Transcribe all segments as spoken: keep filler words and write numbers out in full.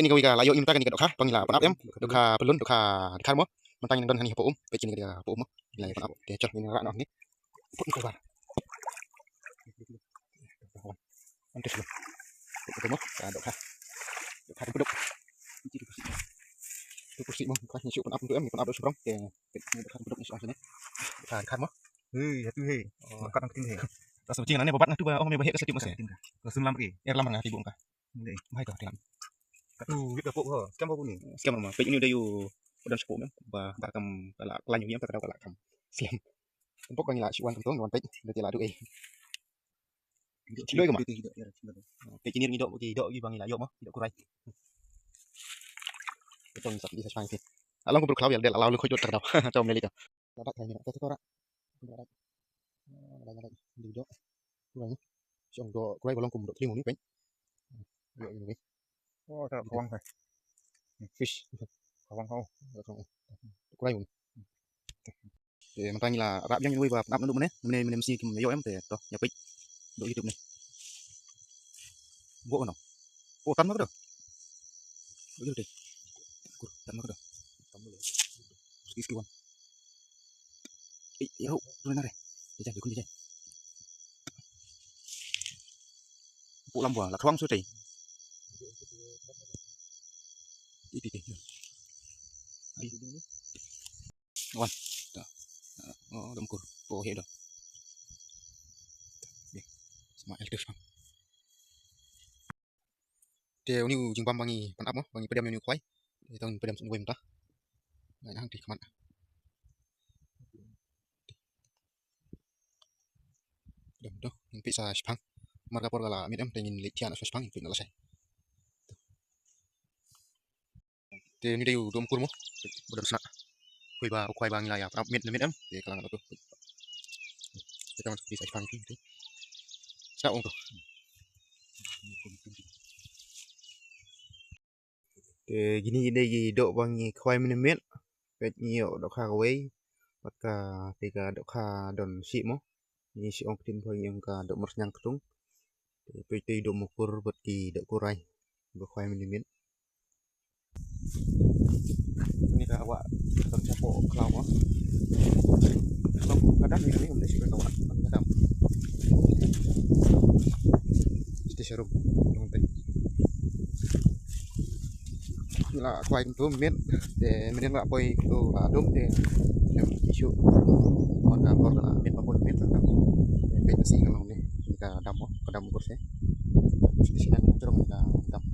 kine kawei ka la ïoh ïa ngi mynta kane ka dohkha ba ngi la pynap em. Dohkha pyllun, dohkha dkhar mo. Mynta ngin don hangne hapoh um. Peit kine ka dohkha hapoh um mo. Ngi la ïa pynap. Te chal ngin rah noh hangne. Put ngi kawei. Wan te shlem. Put mo. Ka dohkha. Dohkha tu puduk. Tu pusi mo. Ka ngi shu pynap tu em, pynap tu shu rong. Te peit ngi dohkha tu puduk ngi shu ong sini. Dohkha dkhar mo. Hei, ya tu hei. Oh. Ka tang ting hei. Ka shu jing na ne babat na tu ba ong me ba hei ka shu tip mo se. Ka sun lam ri. Er lam nga ti bung ka. Nde, bai to, tiang. Katu, wit ka pok ho, skhem ba buni. Skhem ma, peit ni u dei u, u don shapoh mem, ba, ba kam, ka la, ka la nyu yam, ka la, ka la kam. Skhem. Pok ka ngi la, shi wan kam tong, wan peit, da ti la du ei. Ti loi ka ma. Peit ni ngi doh, ki doh, ki ba ngi la ïoh ma, ki doh kurai. Ka tong sat di sa shang ki. Along ko bru khlaw ya, del allow lu khoi dot ka daw. Chom le li ka. La dak kai ni, ka tu ra. La dak. La dak, la dak. Di doh. Kurai. Shong doh, kurai ba long kum doh kling ni, peit. Ïoh, ïoh, ïoh. Oh, ta khawang hai. Fish. Khawang ho. Kurai. Te mynta ngi la rap ïa ngi wei ba pynap naduh mynne, mynne, mynne masi kim ïoh em te to, ïa peit. Doh ïa duh mynne. Bo no. Oh, tan ma ka doh. Doh ïa duh. Kur, tan ma ka doh. Skip, skip wan. Ei, ïa ru, tu na re. Jai, jai, jai. Pu lam bwa, la khawang su tei. Ti, ti, ti. Ai. Wan. Ta. Oh, dam kur. Oh, he dah. Deh. Sma el tu sang. Te uni u jingbam ba ngi pynap mo, ba ngi pdiam uni u khwai. Te tang pdiam sum wem ta. Ngai nang ti khmat. Dam tu, ngin peit sa shipang. Mar ka por ka la miet em, te ngin leit thiah na shipang, ngin peit na la shai. Te ni dei u dum kur mo. Ba dam sna. Khwai ba, khwai ba ngi la ïa pynap miet na miet em. Te ka la ngat tu. Te tang peit sa shipang tu. Sna ong tu. Te kine ki dei ki doh ba ngi khwai mynmiet. Peit ngi ïoh dohkha kawei. Bad ka, te ka dohkha don shi mo. Ngi shi ong ktien pha ngi ong ka doh myrsniang ktung. Te peit te doh mukur bad ki doh kurai. Ba khwai mynmiet. Ni ka wah, don shapoh khlaw wah. Khlaw ka dam ni, ni um dei shi ka wah, ka dam. Sti sharum, nong te. Ngi la khwai tu miet, te miet la poi tu la dum te. Em isu. Mon ka kor la miet ba poi miet la dam. Te peit si ka long ni, ni ka dam mo, ka dam kurse. Sti sharum ka dam.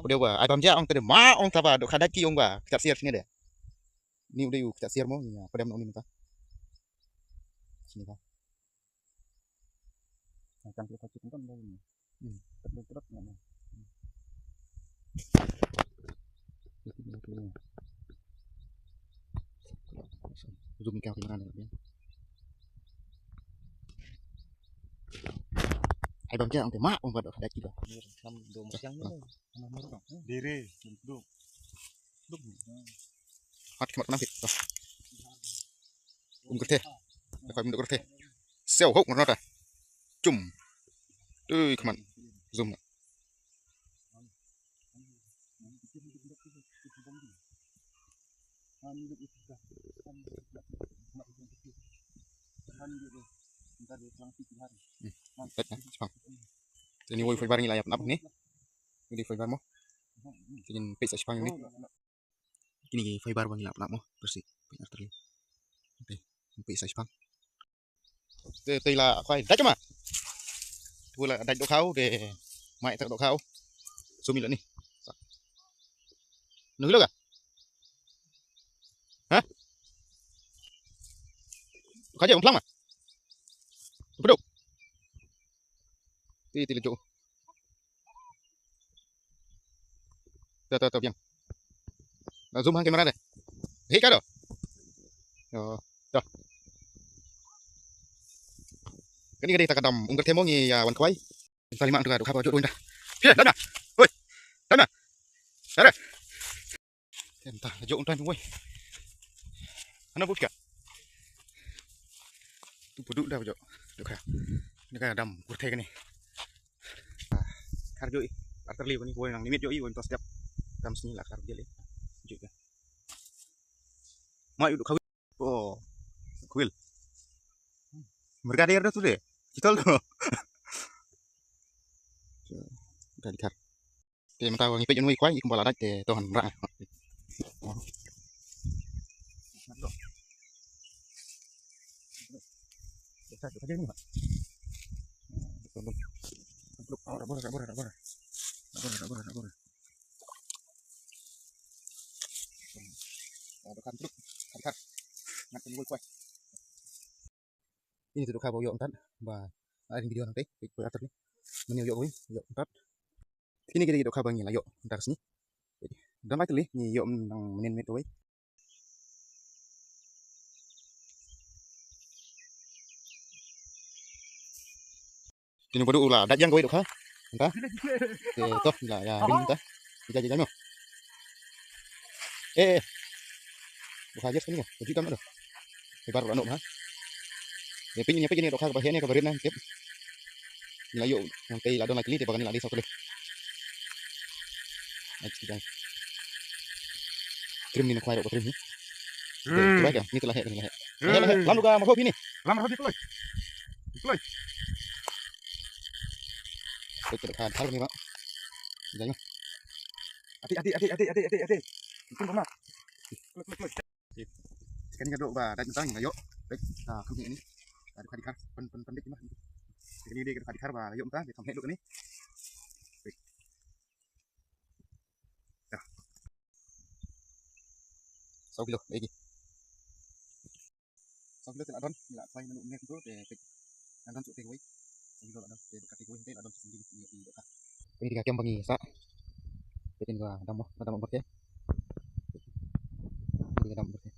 Pdeng ba ai bam ja ong te de ma ong ta ba dohkha dait ki ong ba kjat siar sini de. Ni u dei u kjat siar mo, ïa pdem nong ni mynta. Sini ka. Ai kan ki ka chit nton ba ni. Hmm. Kat dei kat na. Zoom ka ki mana ni. Ai bam ja ong te ma ong ba dohkha dait ki ba. Nam do ma siang ni. Diri, duk. Mat ki mat nam ki. Um kyrthe. Dapat minum kyrthe. Siau hok ngor nota. Cum. Tui kman. Zoom. Hmm. Tet, eh, sepang. Ini woi fiber ni lah ya, kenapa ni? Ini fiber mo. Ini pek sa sepang ni. Kine ki fiber ba ngi la pynlap mo, pyrshah pyn artylli. Te pyn sa shipang. Te te la khwai dait ma. Tu la dait dohkha u de. Mai tak dohkha u. Sumi la ni. Nu hilo ka? Ha? Ka je plang ma. Pdok. Ti ti la jo. To to to biang. Na zoom hang kamera de. Hi ka do. Yo. To. Kani ka dei ta ka dam ung ka themo ngi ïa wan kwai. Ta lima tu ka dohkha ba jot wan ta. Hi dam na. Oi. Dam na. Dare. Tem ta jot wan ta woi. Hana bukka. Tu pudu da jot. Dohkha. Ni ka dam kurte kani. Khar joi, artylli bani woi nang nimit joi, woi tos jap. Kam sini la khar jeli. Joi ka. Mai udu khawil. Oh. Khawil. Mereka dia tu deh. Kita tu. Dah dikhar. Te mynta ngi peit ïa u ngi kwai, i kumba la dait te to han mrah. Ini tu dohkha ba u ïoh mynta ba ai video nangta, peit peit artylli. Mynne u ïoh wei, u ïoh mynta. Kine ki dei ki dohkha ba ngi la ïoh mynta ka sngi. Don lai tylli ngi ïoh nang mynnin miet kawei. Kine ba du la dait ïa kawei dohkha. Mynta. Te to la ïa ring mynta. Ija ija no. Eh eh. Dohkha jes kane ka. Ka ju kam na do. Te bar la no ha. Te pyn ïa pyn ïa dohkha ba hene ka barit na tip. Ni la ïoh nang tei la don la kli te ba kane la dei saw kli. Ai ti dang. Trim ni na khwai ro ba trim ni. Te bai ka ni te la he ni la he. La he la he. Lam lu ka ma ho phi ni. Lam ho phi kloi. Kloi. Kloi te ka thar ni ba. Jai ma. Ati ati ati ati ati ati ati. Itu ba ma. Kloi kloi kloi. Kane ka doh ba dait mynta ngi la ïoh. Dait ka kham heh ni. Ka dohkha dkhar pyn pyn pyn dait ma. Kane dei ka dohkha dkhar ba la ïoh mynta ka kham heh doh kane. Saw kilo dei ki. Saw kilo te la don, ngi la khwai na nu ne kito te peit. Nang don shu te kawei. Saw kilo la don te ka te kawei te la don shu sendiri ngi ïoh i dohkha. Kane dei ka kem ba ngi sah. Peit kane ka dam mo, ka dam mo byrke. Kane ka dam byrke.